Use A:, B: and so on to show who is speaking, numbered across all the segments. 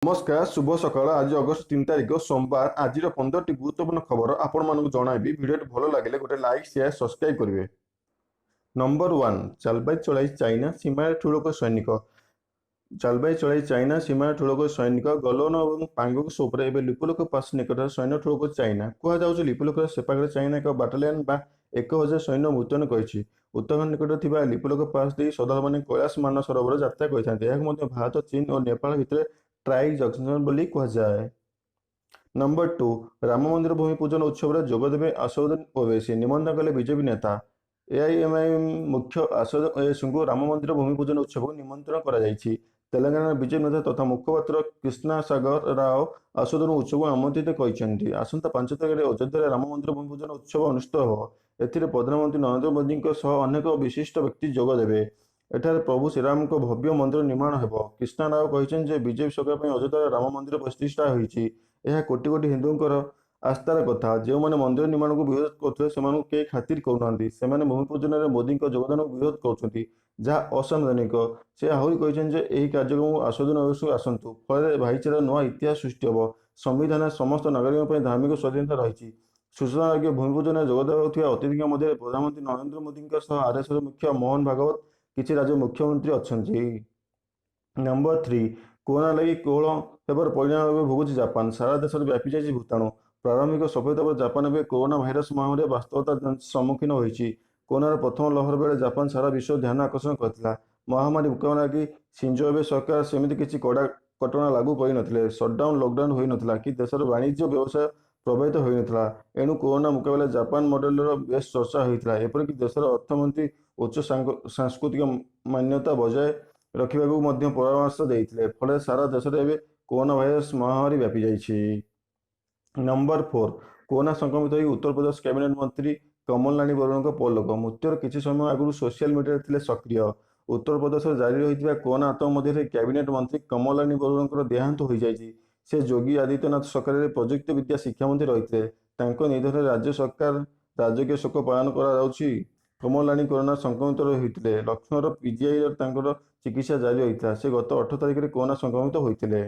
A: ନମସ୍କାର, ଶୁଭ ସକାଳ। ଆଜି ଅଗଷ୍ଟ 3 ତାରିଖ, ସୋମବାର। ଆଜିର 15ଟି ଗୁରୁତ୍ୱପୂର୍ଣ୍ଣ ଖବର ଆପଣମାନଙ୍କୁ ଜଣାଇବି। ଭିଡ଼ିଓଟି ଭଲ ଲାଗିଲେ ଗୋଟେ ଲାଇକ୍, ସେୟାର, ସବସ୍କ୍ରାଇବ୍ କରିବେ। ନମ୍ବର 1, ଚାଲବାଇ ଚଳାଇ ଚାଇନା, ସୀମାରେ ଠୁଳକ ସୈନିକ। ଚାଲବାଇ ଚଳାଇ ଚାଇନା, ସୀମାରେ ଠୁଳକ ସୈନିକ। ଗଲୱାନ ଏବଂ ପାଙ୍ଗଙ୍ଗ ଉପରେ ଏବେ ଲିପୁଲେଖ ପାସ୍ ନିକଟରେ ସୈନ୍ୟ ଠୁଳକ ଚାଇନା। କୁହାଯାଉଛି, ଲିପୁଲେଖର ସେପାଖରେ ଚାଇନା ଏକ ବାଟାଲିୟନ ବା 1000 ସୈନ୍ୟ ମୁତୟନ କରିଛି। ଉତ୍ତରାଖଣ୍ଡ ନିକଟରେ ଥିବା ଲିପୁଲେଖ ପାସ୍ ଦେଇ ଶ୍ରଦ୍ଧାଳୁମାନେ କୈଳାସ ମାନସରୋବର ଯାତ୍ରା କରିଥାନ୍ତି। ଏହାକୁ ମଧ୍ୟ ଭାରତ, ଚୀନ ଓ ନେପାଳ ଭିତରେ ଟ୍ରାଇ ଜଙ୍କସନ ବୋଲି କୁହାଯାଏ। ନମ୍ବର 2, ରାମ ମନ୍ଦିର ଭୂମି ପୂଜନ ଉତ୍ସବରେ ଯୋଗଦେବେ ଅସାଦୁଦ୍ଦିନ ଓୱେସୀ, ନିମନ୍ତ୍ରଣ କଲେ ବିଜେପି ନେତା। ଏଆଇଏମ୍ଆଇଏମ୍ ମୁଖ୍ୟ ଅସାଦୁଦ୍ଦିନ ଓୱେସୀଙ୍କୁ ରାମ ମନ୍ଦିର ଭୂମି ପୂଜନ ଉତ୍ସବକୁ ନିମନ୍ତ୍ରଣ କରାଯାଇଛି। ତେଲେଙ୍ଗାନାର ବିଜେପି ନେତା ତଥା ମୁଖପାତ୍ର କୃଷ୍ଣା ସାଗର ରାଓ ଅସାଦୁଦ୍ଦିନ ଉତ୍ସବକୁ ଆମନ୍ତ୍ରିତ କରିଛନ୍ତି। ଆସନ୍ତା 5 ତାରିଖରେ ଅଯୋଧ୍ୟାରେ ରାମ ମନ୍ଦିର ଭୂମି ପୂଜନ ଉତ୍ସବ ଅନୁଷ୍ଠିତ ହେବ। ଏଥିରେ ପ୍ରଧାନମନ୍ତ୍ରୀ ନରେନ୍ଦ୍ର ମୋଦିଙ୍କ ସହ ଅନେକ ବିଶିଷ୍ଟ ବ୍ୟକ୍ତି ଯୋଗ ଦେବେ। ଏଠାରେ ପ୍ରଭୁ ଶ୍ରୀରାମଙ୍କ ଭବ୍ୟ ମନ୍ଦିର ନିର୍ମାଣ ହେବ। କୃଷ୍ଣା ରାଓ କହିଛନ୍ତି ଯେ ବିଜେପି ସରକାର ପାଇଁ ଅଯୋଧ୍ୟାରେ ରାମ ମନ୍ଦିର ପ୍ରତିଷ୍ଠା ହୋଇଛି। ଏହା କୋଟି କୋଟି ହିନ୍ଦୁଙ୍କର ଆସ୍ଥାର କଥା। ଯେଉଁମାନେ ମନ୍ଦିର ନିର୍ମାଣକୁ ବିରୋଧ କରୁଥିଲେ, ସେମାନଙ୍କୁ କେହି ଖାତିର କରୁନାହାନ୍ତି। ସେମାନେ ଭୂମି ପୂଜନରେ ମୋଦିଙ୍କ ଯୋଗଦାନକୁ ବିରୋଧ କରୁଛନ୍ତି, ଯାହା ଅସାମ୍ବିଧାନିକ। ସେ ଆହୁରି କହିଛନ୍ତି ଯେ ଏହି କାର୍ଯ୍ୟକ୍ରମକୁ ଅସାଦୁଦ୍ଦିନ ଓୱେସୀ ଆସନ୍ତୁ, ଫଳରେ ଭାଇଚାରାର ନୂଆ ଇତିହାସ ସୃଷ୍ଟି ହେବ। ସମ୍ବିଧାନରେ ସମସ୍ତ ନାଗରିକଙ୍କ ପାଇଁ ଧାର୍ମିକ ସ୍ୱାଧୀନତା ରହିଛି। ସୂଚନାଯୋଗ୍ୟ, ଭୂମି ପୂଜନରେ ଯୋଗ ଦେବାକୁ ଥିବା ଅତିଥିଙ୍କ ମଧ୍ୟରେ ପ୍ରଧାନମନ୍ତ୍ରୀ ନରେନ୍ଦ୍ର ମୋଦିଙ୍କ ସହ ଆରଏସ୍ଏସ୍ ମୁଖ୍ୟ ମୋହନ ଭାଗବତ, କିଛି ରାଜ୍ୟ ମୁଖ୍ୟମନ୍ତ୍ରୀ ଅଛନ୍ତି। ନମ୍ବର 3, କରୋନା ଲାଗି କୋହଳ ହେବାର ପରିଣାମ ଏବେ ଭୋଗୁଛି ଜାପାନ। ସାରା ଦେଶରେ ବ୍ୟାପି ଯାଇଛି ଭୂତାଣୁ। ପ୍ରାରମ୍ଭିକ ସଫଳତା ପରେ ଜାପାନ ଏବେ କରୋନା ଭାଇରସ ମହାମାରୀର ବାସ୍ତବତା ସମ୍ମୁଖୀନ ହୋଇଛି। କରୋନାର ପ୍ରଥମ ଲହର ବେଳେ ଜାପାନ ସାରା ବିଶ୍ୱ ଧ୍ୟାନ ଆକର୍ଷଣ କରିଥିଲା। ମହାମାରୀ ମୁକାବିଲା ଲାଗି ସିଞ୍ଜୋ ଆବେ ସରକାର ସେମିତି କିଛି କଡ଼ା କଟକଣା ଲାଗୁ କରିନଥିଲେ। ସଟ୍ଡାଉନ୍, ଲକଡାଉନ୍ ହୋଇନଥିଲା କି ଦେଶର ବାଣିଜ୍ୟ ବ୍ୟବସାୟ ପ୍ରଭାବିତ ହୋଇନଥିଲା। ଏଣୁ କରୋନା ମୁକାବିଲା ଜାପାନ ମଡେଲର ବେଶ୍ ଚର୍ଚ୍ଚା ହୋଇଥିଲା। ଏପରିକି ଦେଶର ଅର୍ଥମନ୍ତ୍ରୀ ଉଚ୍ଚ ସାଂସ୍କୃତିକ ମାନ୍ୟତା ବଜାୟ ରଖିବାକୁ ମଧ୍ୟ ପରାମର୍ଶ ଦେଇଥିଲେ। ଫଳରେ ସାରା ଦେଶରେ ଏବେ କରୋନା ଭାଇରସ ମହାମାରୀ ବ୍ୟାପିଯାଇଛି। ନମ୍ବର 4, କରୋନା ସଂକ୍ରମିତ ହୋଇ ଉତ୍ତରପ୍ରଦେଶ କ୍ୟାବିନେଟ୍ ମନ୍ତ୍ରୀ କମଲରାନୀ ବରୁଣଙ୍କ ପରଲୋକ। ମୃତ୍ୟୁର କିଛି ସମୟ ଆଗରୁ ସୋସିଆଲ ମିଡିଆରେ ଥିଲେ ସକ୍ରିୟ। ଉତ୍ତରପ୍ରଦେଶରେ ଜାରି ରହିଥିବା କରୋନା ଆତଙ୍କ ମଧ୍ୟରେ କ୍ୟାବିନେଟ୍ ମନ୍ତ୍ରୀ କମଲରାନୀ ବରୁଣଙ୍କର ଦେହାନ୍ତ ହୋଇଯାଇଛି। ସେ ଯୋଗୀ ଆଦିତ୍ୟନାଥ ସରକାରରେ ପ୍ରଯୁକ୍ତି ବିଦ୍ୟା ଶିକ୍ଷାମନ୍ତ୍ରୀ ରହିଥିଲେ। ତାଙ୍କ ନିଧନରେ ରାଜ୍ୟ ସରକାର ରାଜକୀୟ ଶୋକ ପାଳନ କରାଯାଉଛି। କମଲରାନୀ କରୋନା ସଂକ୍ରମିତ ହୋଇଥିଲେ। ଲକ୍ଷ୍ନୌର ପିଜିଆଇରେ ତାଙ୍କର ଚିକିତ୍ସା ଜାରି ରହିଥିଲା। ସେ ଗତ 18 ତାରିଖରେ କରୋନା ସଂକ୍ରମିତ ହୋଇଥିଲେ।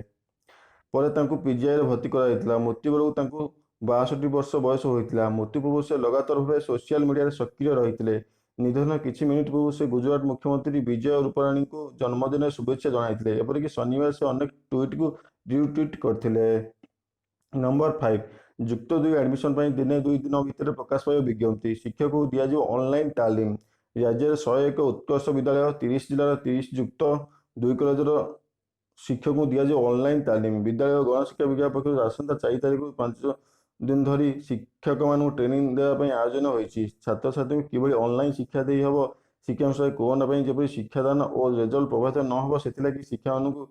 A: ପରେ ତାଙ୍କୁ ପିଜିଆଇରେ ଭର୍ତ୍ତି କରାଯାଇଥିଲା। ମୃତ୍ୟୁ ବେଳକୁ ତାଙ୍କୁ 62 ବର୍ଷ ବୟସ ହୋଇଥିଲା। ମୃତ୍ୟୁ ପୂର୍ବରୁ ସେ ଲଗାତାର ଭାବେ ସୋସିଆଲ ମିଡିଆରେ ସକ୍ରିୟ ରହିଥିଲେ। ନିଧନର କିଛି ମିନିଟ୍ ପୂର୍ବରୁ ସେ ଗୁଜରାଟ ମୁଖ୍ୟମନ୍ତ୍ରୀ ବିଜୟ ରୂପାଣୀଙ୍କୁ ଜନ୍ମଦିନରେ ଶୁଭେଚ୍ଛା ଜଣାଇଥିଲେ। ଏପରିକି ଶନିବାର ସେ ଅନେକ ଟ୍ୱିଟ୍କୁ ରିଟ୍ୱିଟ୍ କରିଥିଲେ। ନମ୍ବର 5, ଯୁକ୍ତ 2 ଆଡମିସନ ପାଇଁ ଦିନେ ଦୁଇ ଦିନ ଭିତରେ ପ୍ରକାଶ ପାଇବ ବିଜ୍ଞପ୍ତି। ଶିକ୍ଷକଙ୍କୁ ଦିଆଯିବ ଅନଲାଇନ୍ ତାଲିମ। ରାଜ୍ୟରେ 101 ଉତ୍କର୍ଷ ବିଦ୍ୟାଳୟ, 30 ଜିଲ୍ଲାର 30 ଯୁକ୍ତ 2 କଲେଜର ଶିକ୍ଷକଙ୍କୁ ଦିଆଯିବ ଅନଲାଇନ୍ ତାଲିମ। ବିଦ୍ୟାଳୟ ଓ ଗଣଶିକ୍ଷା ବିଭାଗ ପକ୍ଷରୁ ଆସନ୍ତା 4 ତାରିଖରୁ 5 ଦିନ ଧରି ଶିକ୍ଷକମାନଙ୍କୁ ଟ୍ରେନିଂ ଦେବା ପାଇଁ ଆୟୋଜନ ହୋଇଛି। ଛାତ୍ରଛାତ୍ରୀଙ୍କୁ କିଭଳି ଅନଲାଇନ୍ ଶିକ୍ଷା ଦେଇ ହେବ, ଶିକ୍ଷାନୁଷ୍ଠାନରେ କରୋନା ପାଇଁ ଯେପରି ଶିକ୍ଷାଦାନ ଓ ରେଜଲ୍ଟ ପ୍ରଭାବିତ ନ ହେବ, ସେଥିଲାଗି ଶିକ୍ଷକମାନଙ୍କୁ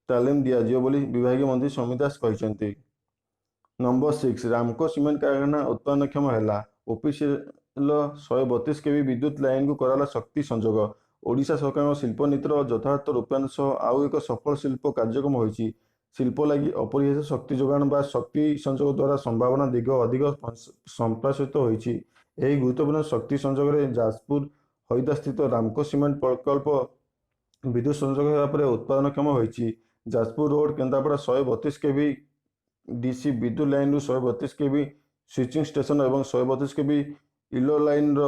A: ତାଲିମ ଦିଆଯିବ ବୋଲି ବିଭାଗୀୟ ମନ୍ତ୍ରୀ ସମୀର ଦାଶ କହିଛନ୍ତି। ନମ୍ବର 6, ରାମକୋ ସିମେଣ୍ଟ କାରଖାନା ଉତ୍ପାଦନକ୍ଷମ ହେଲା। ଓପିସିଏଲ 132 କେଭି ବିଦ୍ୟୁତ ଲାଇନକୁ କରାଗଲା ଶକ୍ତି ସଂଯୋଗ। ଓଡ଼ିଶା ସରକାରଙ୍କ ଶିଳ୍ପ ନୀତିର ଯଥାର୍ଥ ରୂପାୟନ ସହ ଆଉ ଏକ ସଫଳ ଶିଳ୍ପ କାର୍ଯ୍ୟକ୍ରମ ହୋଇଛି। ଶିଳ୍ପ ଲାଗି ଅପରିହାର୍ଯ୍ୟ ଶକ୍ତି ଯୋଗାଣ ବା ଶକ୍ତି ସଂଯୋଗ ଦ୍ୱାରା ସମ୍ଭାବନା ଦିଗ ଅଧିକ ସମ୍ପ୍ରସାରିତ ହୋଇଛି। ଏହି ଗୁରୁତ୍ୱପୂର୍ଣ୍ଣ ଶକ୍ତି ସଂଯୋଗରେ ଯାଜପୁର ହଇଦାସ୍ଥିତ ରାମକୋ ସିମେଣ୍ଟ ପ୍ରକଳ୍ପ ବିଦ୍ୟୁତ ସଂଯୋଗ ହେବା ପରେ ଉତ୍ପାଦନକ୍ଷମ ହୋଇଛି। Jajpur road Kendrapara 132 KV DC ବିଦ୍ୟୁତ ଲାଇନରୁ 132 କେଭି ସୁଇଚିଂ ଷ୍ଟେସନ ଏବଂ 132 କେଭି ୟେଲୋ ଲାଇନର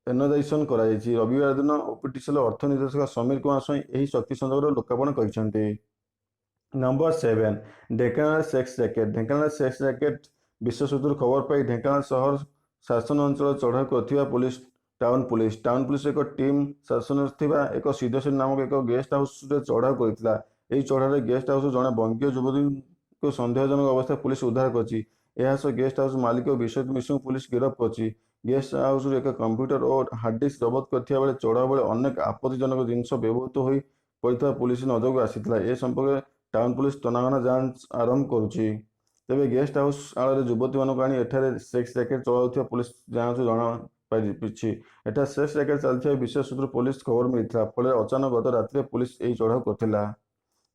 A: ଏନର୍ଜାଇଜେସନ କରାଯାଇଛି। ରବିବାର ଦିନ ଓପିଟିସିଏଲ ଅର୍ଥ ନିର୍ଦ୍ଦେଶକ ସମୀର କୁମାର ସ୍ୱାଇଁ ଏହି ଶକ୍ତି ସଂଯୋଗର ଲୋକାର୍ପଣ କରିଛନ୍ତି। Number 7, Dhenkanal sex racket. Dhenkanal sex racket ବିଶ୍ୱସୂତ୍ରରୁ ଖବର ପାଇ ଢେଙ୍କାନାଳ ସହର ଶାସନ ଅଞ୍ଚଳ ଚଢ଼ାଉ କରିଥିବା police, town police. Town police ଏକ ଟିମ୍ ଶାସନରେ ଥିବା ଏକ ସିଦ୍ଧେଶ୍ୱରୀ ନାମକ ଏକ ଗେଷ୍ଟ ହାଉସରେ ଚଢ଼ାଉ କରିଥିଲା। ଏହି ଚଢ଼ାଉରେ ଗେଷ୍ଟ ହାଉସରୁ ଜଣେ ବଙ୍ଗୀୟ ଯୁବତୀଙ୍କୁ ସନ୍ଦେହଜନକ ଅବସ୍ଥାରେ ପୋଲିସ ଉଦ୍ଧାର କରିଛି। ଏହା ସହ ଗେଷ୍ଟ ହାଉସ ମାଲିକ ବିଶ୍ୱଜିତ ମିଶ୍ରଙ୍କୁ ପୋଲିସ ଗିରଫ କରିଛି। ଗେଷ୍ଟ ହାଉସରୁ ଏକ କମ୍ପ୍ୟୁଟର ଓ ହାର୍ଡଡିସ୍କ ଜବତ କରିଥିବା ବେଳେ ଚଢ଼ାଉ ବେଳେ ଅନେକ ଆପତ୍ତିଜନକ ଜିନିଷ ବ୍ୟବହୃତ ହୋଇ ପଡ଼ିଥିବା ପୋଲିସ ନଜରକୁ ଆସିଥିଲା। ଏ ସମ୍ପର୍କରେ ଟାଉନ ପୋଲିସ ତନାଘନା ଯାଞ୍ଚ ଆରମ୍ଭ କରୁଛି। ତେବେ ଗେଷ୍ଟ ହାଉସ ଆଳରେ ଯୁବତୀମାନଙ୍କୁ ଆଣି ଏଠାରେ ସେକ୍ସ ର୍ୟାକେଟ୍ ଚଳାଉଥିବା ପୋଲିସ ଯାଞ୍ଚ ଜଣାପାରିଛି। ଏଠାରେ ସେକ୍ସ ର୍ୟାକେଟ୍ ଚାଲିଥିବା ବିଶେଷ ସୂତ୍ରରୁ ପୋଲିସ ଖବର ମିଳିଥିଲା। ଫଳରେ ଅଚାନକ ଗତ ରାତିରେ ପୋଲିସ ଏହି ଚଢ଼ାଉ କରିଥିଲା।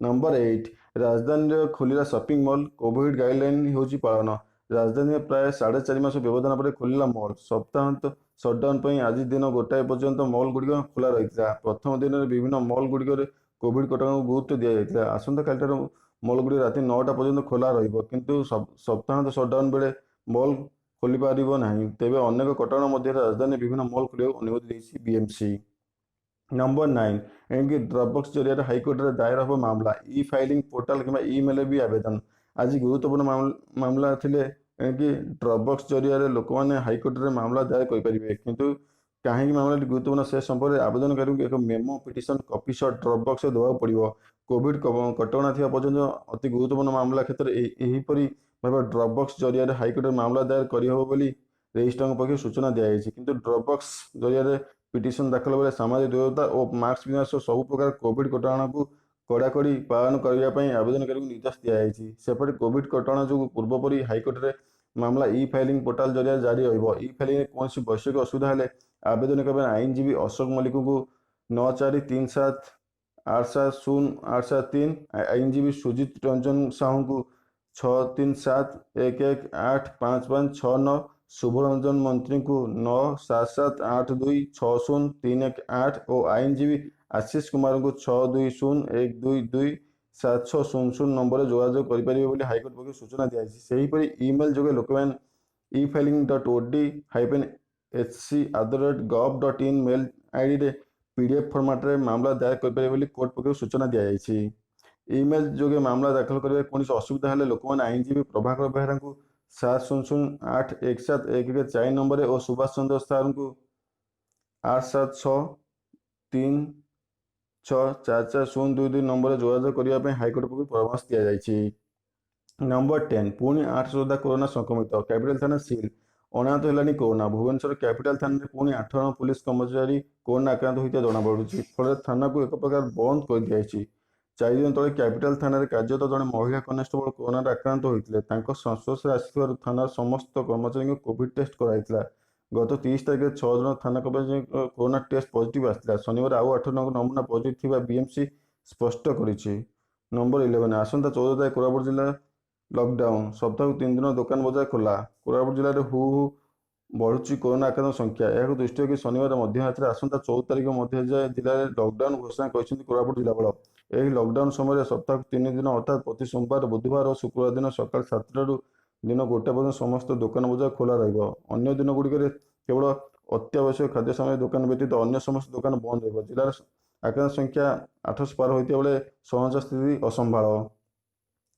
A: ନମ୍ବର 8, ରାଜଧାନୀରେ ଖୋଲିଲା ସପିଂ ମଲ୍, କୋଭିଡ ଗାଇଡଲାଇନ୍ ହେଉଛି ପାଳନ। ରାଜଧାନୀରେ ପ୍ରାୟ 4.5 ମାସ ବ୍ୟବଧାନ ପରେ ଖୋଲିଲା ମଲ୍। ସପ୍ତାହାନ୍ତ ସଟ୍ଡାଉନ୍ ପାଇଁ ଆଜି ଦିନ 1 ପର୍ଯ୍ୟନ୍ତ ମଲ୍ ଗୁଡ଼ିକ ଖୋଲା ରହିଥିଲା। ପ୍ରଥମ ଦିନରେ ବିଭିନ୍ନ ମଲ୍ ଗୁଡ଼ିକରେ କୋଭିଡ୍ କଟକଣାକୁ ଗୁରୁତ୍ୱ ଦିଆଯାଇଥିଲା। ଆସନ୍ତାକାଲିଠାରୁ ମଲ୍ଗୁଡ଼ିକ ରାତି 9ଟା ପର୍ଯ୍ୟନ୍ତ ଖୋଲା ରହିବ। କିନ୍ତୁ ସପ୍ତାହାନ୍ତ ସଟ୍ଡାଉନ୍ ବେଳେ ମଲ୍ ଖୋଲିପାରିବ ନାହିଁ। ତେବେ ଅନେକ କଟକଣା ମଧ୍ୟରେ ରାଜଧାନୀରେ ବିଭିନ୍ନ ମଲ୍ ଖୋଲିବାକୁ ଅନୁମତି ଦେଇଛି ବିଏମ୍ସି। ନମ୍ବର 9, ଏଣିକି ଡ୍ରପବକ୍ସ ଜରିଆରେ ହାଇକୋର୍ଟରେ ଦାୟର ହେବ ମାମଲା। ଇ ଫାଇଲିଂ ପୋର୍ଟାଲ କିମ୍ବା ଇମେଲରେ ବି ଆବେଦନ। ଆଜି ଗୁରୁତ୍ୱପୂର୍ଣ୍ଣ ମାମଲା ଥିଲେ ଏଣିକି ଡ୍ରପବକ୍ସ ଜରିଆରେ ଲୋକମାନେ ହାଇକୋର୍ଟରେ ମାମଲା ଦାୟର କରିପାରିବେ। କିନ୍ତୁ କାହିଁକି ମାମଲାଟି ଗୁରୁତ୍ୱପୂର୍ଣ୍ଣ, ସେ ସମ୍ପର୍କରେ ଆବେଦନକାରୀଙ୍କୁ ଏକ ମେମୋ ପିଟିସନ କପି ସହ ଡ୍ରପବକ୍ସରେ ଦେବାକୁ ପଡ଼ିବ। କୋଭିଡ୍ କଟକଣା ଥିବା ପର୍ଯ୍ୟନ୍ତ ଅତି ଗୁରୁତ୍ୱପୂର୍ଣ୍ଣ ମାମଲା କ୍ଷେତ୍ରରେ ଏହିପରି ଭାବେ ଡ୍ରପବକ୍ସ ଜରିଆରେ ହାଇକୋର୍ଟରେ ମାମଲା ଦାୟର କରିହେବ ବୋଲି ରେଜିଷ୍ଟ୍ରାରଙ୍କ ପକ୍ଷରୁ ସୂଚନା ଦିଆଯାଇଛି। କିନ୍ତୁ ଡ୍ରପବକ୍ସ ଜରିଆରେ ପିଟିସନ ଦାଖଲ ବେଳେ ସାମାଜିକ ଦୂରତା ଓ ମାସ୍କ ପିନ୍ଧିବା ସହ ସବୁ ପ୍ରକାର କୋଭିଡ୍ କଟକଣାକୁ କଡ଼ାକଡ଼ି ପାଳନ କରିବା ପାଇଁ ଆବେଦନକାରୀଙ୍କୁ ନିର୍ଦ୍ଦେଶ ଦିଆଯାଇଛି। ସେପଟେ କୋଭିଡ୍ କଟକଣା ଯୋଗୁଁ ପୂର୍ବପରି ହାଇକୋର୍ଟରେ ମାମଲା ଇ ଫାଇଲିଂ ପୋର୍ଟାଲ ଜରିଆରେ ଜାରି ରହିବ। ଇ ଫାଇଲିଂରେ କୌଣସି ବୈଷୟିକ ଅସୁବିଧା ହେଲେ ଆବେଦନକାରୀମାନେ ଆଇନଜୀବୀ ଅଶୋକ ମଲ୍ଲିକଙ୍କୁ 9437870873, ଆଇନଜୀବୀ ସୁଜିତ ରଞ୍ଜନ ସାହୁଙ୍କୁ 6371185569, ଶୁଭରଞ୍ଜନ ମନ୍ତ୍ରୀଙ୍କୁ 9778260318 ଓ ଆଇନଜୀବୀ ଆଶିଷ କୁମାରଙ୍କୁ 6201227600 ନମ୍ବରରେ ଯୋଗାଯୋଗ କରିପାରିବେ ବୋଲି ହାଇକୋର୍ଟ ପକ୍ଷରୁ ସୂଚନା ଦିଆଯାଇଛି। ସେହିପରି ଇମେଲ୍ ଯୋଗେ ଲୋକମାନେ efiling.od-hc@gov.in mail ଆଇଡିରେ PDF ଫର୍ମାଟରେ ମାମଲା ଦାୟର କରିପାରିବେ ବୋଲି କୋର୍ଟ ପକ୍ଷରୁ ସୂଚନା ଦିଆଯାଇଛି। ଇମେଲ୍ ଯୋଗେ ମାମଲା ଦାଖଲ କରିବାରେ କୌଣସି ଅସୁବିଧା ହେଲେ ଲୋକମାନେ ଆଇନଜୀବୀ ପ୍ରଭାକର ବେହେରାଙ୍କୁ 700817114 ନମ୍ବରରେ ଓ ସୁଭାଷ ଚନ୍ଦ୍ର ସାର୍ଙ୍କୁ 8763644022 ନମ୍ବରରେ ଯୋଗାଯୋଗ କରିବା ପାଇଁ ହାଇକୋର୍ଟ ପକ୍ଷରୁ ପରାମର୍ଶ ଦିଆଯାଇଛି। ନମ୍ବର 10, ପୁଣି 8 ଯୋଦ୍ଧା କରୋନା ସଂକ୍ରମିତ, କ୍ୟାପିଟାଲ ଥାନା ସିଲ୍। ଅଣାୟତ୍ତ ହେଲାଣି କରୋନା। ଭୁବନେଶ୍ୱର କ୍ୟାପିଟାଲ ଥାନାରେ ପୁଣି 8 ଜଣ ପୁଲିସ କର୍ମଚାରୀ କରୋନା ଆକ୍ରାନ୍ତ ହୋଇଥିବା ଜଣାପଡ଼ୁଛି। ଫଳରେ ଥାନାକୁ ଏକ ପ୍ରକାର ବନ୍ଦ କରିଦିଆଯାଇଛି। 4 ଦିନ ତଳେ କ୍ୟାପିଟାଲ ଥାନାରେ କାର୍ଯ୍ୟରତ ଜଣେ ମହିଳା କନେଷ୍ଟବଳ କରୋନାରେ ଆକ୍ରାନ୍ତ ହୋଇଥିଲେ। ତାଙ୍କ ସଂସ୍ପର୍ଶରେ ଆସିଥିବାରୁ ଥାନାର ସମସ୍ତ କର୍ମଚାରୀଙ୍କୁ କୋଭିଡ୍ ଟେଷ୍ଟ କରାଯାଇଥିଲା। ଗତ 30 ତାରିଖରେ 6 ଜଣ ଥାନା କର୍ମଚାରୀଙ୍କ କରୋନା ଟେଷ୍ଟ ପଜିଟିଭ୍ ଆସିଥିଲା। ଶନିବାର ଆଉ 8 ଜଣଙ୍କ ନମୁନା ପଜିଟିଭ୍ ଥିବା ବିଏମ୍ସି ସ୍ପଷ୍ଟ କରିଛି। ନମ୍ବର 11, ଆସନ୍ତା 14 ତାରିଖ କୋରାପୁଟ ଜିଲ୍ଲା ଲକଡାଉନ୍। ସପ୍ତାହକୁ 3 ଦିନ ଦୋକାନ ବଜାର ଖୋଲା। କୋରାପୁଟ ଜିଲ୍ଲାରେ ହୁ ହୁ ବଢ଼ୁଛି କରୋନା ଆକ୍ରାନ୍ତ ସଂଖ୍ୟା। ଏହାକୁ ଦୃଷ୍ଟିରେ ରଖି ଶନିବାର ମଧ୍ୟରାତ୍ରି ଆସନ୍ତା 14 ତାରିଖ ମଧ୍ୟ ଯାଏ ଜିଲ୍ଲାରେ ଲକଡାଉନ୍ ଘୋଷଣା କରିଛନ୍ତି କୋରାପୁଟ ଜିଲ୍ଲାପାଳ। ଏହି ଲକଡାଉନ୍ ସମୟରେ ସପ୍ତାହକୁ 3 ଦିନ, ଅର୍ଥାତ୍ ପ୍ରତି ସୋମବାର, ବୁଧବାର ଓ ଶୁକ୍ରବାର ଦିନ ସକାଳ 7ଟାରୁ ଦିନ 1ଟା ପର୍ଯ୍ୟନ୍ତ ସମସ୍ତ ଦୋକାନ ବଜାର ଖୋଲା ରହିବ। ଅନ୍ୟ ଦିନଗୁଡ଼ିକରେ କେବଳ ଅତ୍ୟାବଶ୍ୟକ ଖାଦ୍ୟ ସାମଗ୍ରୀ ଦୋକାନ ବ୍ୟତୀତ ଅନ୍ୟ ସମସ୍ତ ଦୋକାନ ବନ୍ଦ ରହିବ। ଜିଲ୍ଲାର ଆକ୍ରାନ୍ତ ସଂଖ୍ୟା 800 ପାର ହୋଇଥିବା ବେଳେ ସହଞ୍ଚ ସ୍ଥିତି ଅସମ୍ଭାଳ।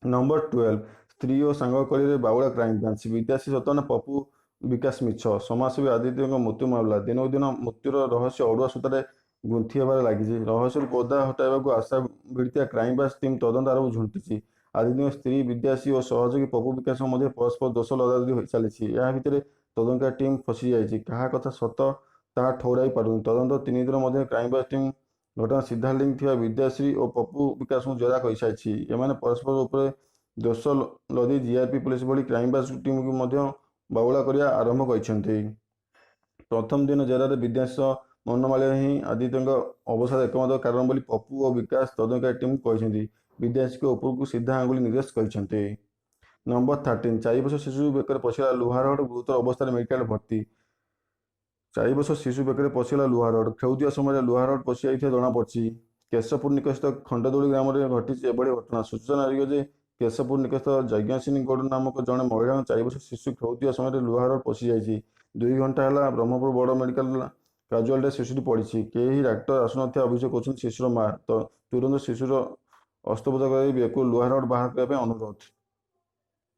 A: ନମ୍ବର 12, ସ୍ତ୍ରୀ ଓ ସାଙ୍ଗ କଳିରେ ବାଉଳା କ୍ରାଇମବ୍ରାଞ୍ଚ। ବିଦ୍ୟାଶ୍ରୀ ସତ ନା ପପୁ ବିକାଶ ମିଛ? ସମାଜସେବୀ ଆଦିତ୍ୟଙ୍କ ମୃତ୍ୟୁ ମାମଲା ଦିନକୁ ଦିନ ମୃତ୍ୟୁର ରହସ୍ୟ ଅଡୁଆ ସୂତାରେ ଗୁନ୍ଥି ହେବାରେ ଲାଗିଛି। ରହସ୍ୟରୁ ପର୍ଦ୍ଦା ହଟାଇବାକୁ ଆଶା ଭିଡ଼ିଥିବା କ୍ରାଇମବ୍ରାଞ୍ଚ ଟିମ୍ ତଦନ୍ତ ଆରମ୍ଭ ଝୁଣ୍ଟିଛି। ଆଦିତ୍ୟଙ୍କ ସ୍ତ୍ରୀ ବିଦ୍ୟାଶ୍ରୀ ଓ ସହଯୋଗୀ ପପୁ ବିକାଶଙ୍କ ମଧ୍ୟରେ ପରସ୍ପର ଦୋଷ ଲଦାଲଦି ଚାଲିଛି। ଏହା ଭିତରେ ତଦନ୍ତକାରୀ ଟିମ୍ ଫସିଯାଇଛି। କାହା କଥା ସତ, ତାହା ଠଉରାଇ ପାରୁନି। ତଦନ୍ତ 3 ଦିନ ମଧ୍ୟରେ କ୍ରାଇମବ୍ରାଞ୍ଚ ଟିମ୍ ଘଟଣା ସିଧା ଲିଙ୍କ ଥିବା ବିଦ୍ୟାଶ୍ରୀ ଓ ପପୁ ବିକାଶଙ୍କୁ ଜେରା କରିସାରିଛି। ଏମାନେ ପରସ୍ପର ଉପରେ ଦୋଷ ଲଦି ଜିଆରପି ପୁଲିସ ଭଳି କ୍ରାଇମବ୍ରାଞ୍ଚ ଟିମ୍କୁ ମଧ୍ୟ ବାଉଳା କରିବା ଆରମ୍ଭ କରିଛନ୍ତି। ପ୍ରଥମ ଦିନ ଜେରାରେ ବିଦ୍ୟାଶ୍ରୀ ସହ ମନୋମାଳିନ୍ୟ ହିଁ ଆଦିତ୍ୟଙ୍କ ଅବସାଦ ଏକମାତ୍ର କାରଣ ବୋଲି ପପୁ ଓ ବିକାଶ ତଦନ୍ତକାରୀ ଟିମ୍କୁ କହିଛନ୍ତି। ବିଦ୍ୟାଶ୍ରୀଙ୍କ ଉପରକୁ ସିଧା ଆଙ୍ଗୁଳି ନିର୍ଦ୍ଦେଶ କରିଛନ୍ତି। ନମ୍ବର 13, 4 ବର୍ଷ ଶିଶୁ ବେକରେ ପଶିଗଲା ଲୁହା ରଡ୍, ଗୁରୁତର ଅବସ୍ଥାରେ ମେଡିକାଲ ଭର୍ତ୍ତି। 4 ବର୍ଷ ଶିଶୁ ବେକରେ ପଶିଗଲା ଲୁହା ରଡ୍। ଖେଳୁଥିବା ସମୟରେ ଲୁହା ରଡ୍ ପଶିଯାଇଥିବା ଜଣାପଡ଼ିଛି। କେଶପୁର ନିକଟସ୍ଥ ଖଣ୍ଡଦୋଳି ଗ୍ରାମରେ ଘଟିଛି ଏଭଳି ଘଟଣା। ସୂଚନାଯୋଗ୍ୟ ଯେ, କେଶପୁର ନିକଟସ୍ଥ ଯଜ୍ଞସିନୀ ଗୌଡ଼ ନାମକ ଜଣେ ମହିଳାଙ୍କ 4 ବର୍ଷ ଶିଶୁ ଖେଳୁଥିବା ସମୟରେ ଲୁହା ରଡ୍ ପଶିଯାଇଛି। 2 ଘଣ୍ଟା ହେଲା ବ୍ରହ୍ମପୁର ବଡ଼ ମେଡିକାଲ କାଜୁଆଲିଟିରେ ଶିଶୁଟି ପଡ଼ିଛି। କେହି ଡାକ୍ତର ଆସୁନଥିବା ଅଭିଯୋଗ କରୁଛନ୍ତି ଶିଶୁର ମା। ତୁରନ୍ତ ଶିଶୁର ଅସ୍ତ୍ରୋପଚାର କରାଯାଇ ବେକରୁ ଲୁହା ରଡ୍ ବାହାର କରିବା ପାଇଁ ଅନୁରୋଧ।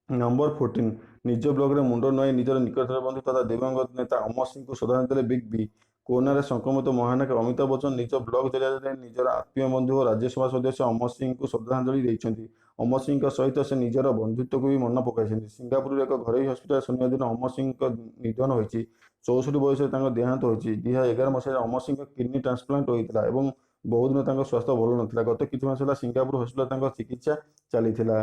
A: ନମ୍ବର 14, ନିଜ ବ୍ଲଗରେ ମୁଣ୍ଡ ନୁଆଁଇ ନିଜର ନିକଟତର ବନ୍ଧୁ ତଥା ଦିବଂଗତ ନେତା ଅମର ସିଂଙ୍କୁ ଶ୍ରଦ୍ଧାଞ୍ଜଳି ଦେଲେ ବିଗ୍ ବି। କରୋନାରେ ସଂକ୍ରମିତ ମହାନାୟକ ଅମିତାଭ ବଚ୍ଚନ ନିଜ ବ୍ଲଗ ଜରିଆରେ ନିଜର ଆତ୍ମୀୟ ବନ୍ଧୁ ଓ ରାଜ୍ୟସଭା ସଦସ୍ୟ ଅମର ସିଂଙ୍କୁ ଶ୍ରଦ୍ଧାଞ୍ଜଳି ଦେଇଛନ୍ତି। ଅମର ସିଂଙ୍କ ସହିତ ସେ ନିଜର ବନ୍ଧୁତ୍ୱକୁ ବି ମନେ ପକାଇଛନ୍ତି। ସିଙ୍ଗାପୁରର ଏକ ଘରୋଇ ହସ୍ପିଟାଲରେ ଶନିବାର ଦିନ ଅମର ସିଂଙ୍କ ନିଧନ ହୋଇଛି। 64 ବୟସରେ ତାଙ୍କ ଦେହାନ୍ତ ହୋଇଛି। 2011 ମସିହାରେ ଅମର ସିଂଙ୍କ କିଡନୀ ଟ୍ରାନ୍ସପ୍ଲାଣ୍ଟ ହୋଇଥିଲା ଏବଂ ବହୁଦିନ ତାଙ୍କ ସ୍ୱାସ୍ଥ୍ୟ ଭଲ ନଥିଲା। ଗତ କିଛି ମାସ ହେଲା ସିଙ୍ଗାପୁର ହସ୍ପିଟାଲରେ ତାଙ୍କ ଚିକିତ୍ସା ଚାଲିଥିଲା।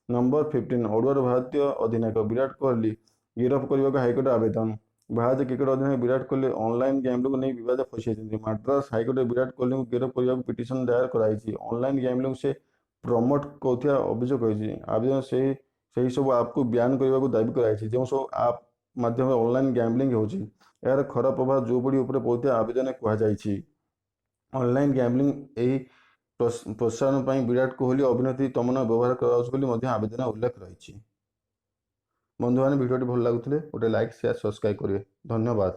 A: ନମ୍ବର 15, ଅଡୁଆରେ ଭାରତୀୟ ଅଧିନାୟକ ବିରାଟ କୋହଲି, ଗିରଫ କରିବାକୁ ହାଇକୋର୍ଟ ଆବେଦନ। ଭାରତୀୟ କ୍ରିକେଟ ଅଧିନାୟକ ବିରାଟ କୋହଲି ଅନଲାଇନ୍ ଗ୍ୟାମ୍ବଲିଂକୁ ନେଇ ବିବାଦରେ ଫସିଯାଇଛନ୍ତି। ମାଡ୍ରାସ ହାଇକୋର୍ଟରେ ବିରାଟ କୋହଲିଙ୍କୁ ଗିରଫ କରିବାକୁ ପିଟିସନ ଦାୟର କରାଯାଇଛି। ଅନଲାଇନ୍ ଗ୍ୟାମ୍ବଲିଂକୁ ସେ ପ୍ରମୋଟ କରୁଥିବା ଅଭିଯୋଗ ହୋଇଛି। ଆବେଦନ ସେହି ସେହି ସବୁ ଆପ୍କୁ ବ୍ୟାନ୍ କରିବାକୁ ଦାବି କରାଯାଇଛି, ଯେଉଁ ସବୁ ଆପ୍ ମାଧ୍ୟମରେ ଅନଲାଇନ୍ ଗ୍ୟାମ୍ବଲିଂ ହେଉଛି। ଏହାର ଖରାପ ପ୍ରଭାବ ଯୁବପିଢ଼ି ଉପରେ ପଡ଼ୁଥିବା ଆବେଦନରେ କୁହାଯାଇଛି। ଅନଲାଇନ୍ ଗ୍ୟାମ୍ବଲିଂ ଏହି ପ୍ରୋତ୍ସାହନ ପାଇଁ ବିରାଟ କୋହଲି, ଅଭିନେତ୍ରୀ ତମନ୍ନା ବ୍ୟବହାର କରାଯାଉଛି ବୋଲି ମଧ୍ୟ ଆବେଦନ ଉଲ୍ଲେଖ ରହିଛି। ବନ୍ଧୁମାନେ, ଭିଡ଼ିଓଟି ଭଲ ଲାଗୁଥିଲେ ଗୋଟେ ଲାଇକ୍, ସେୟାର, ସବସ୍କ୍ରାଇବ୍ କରିବେ। ଧନ୍ୟବାଦ।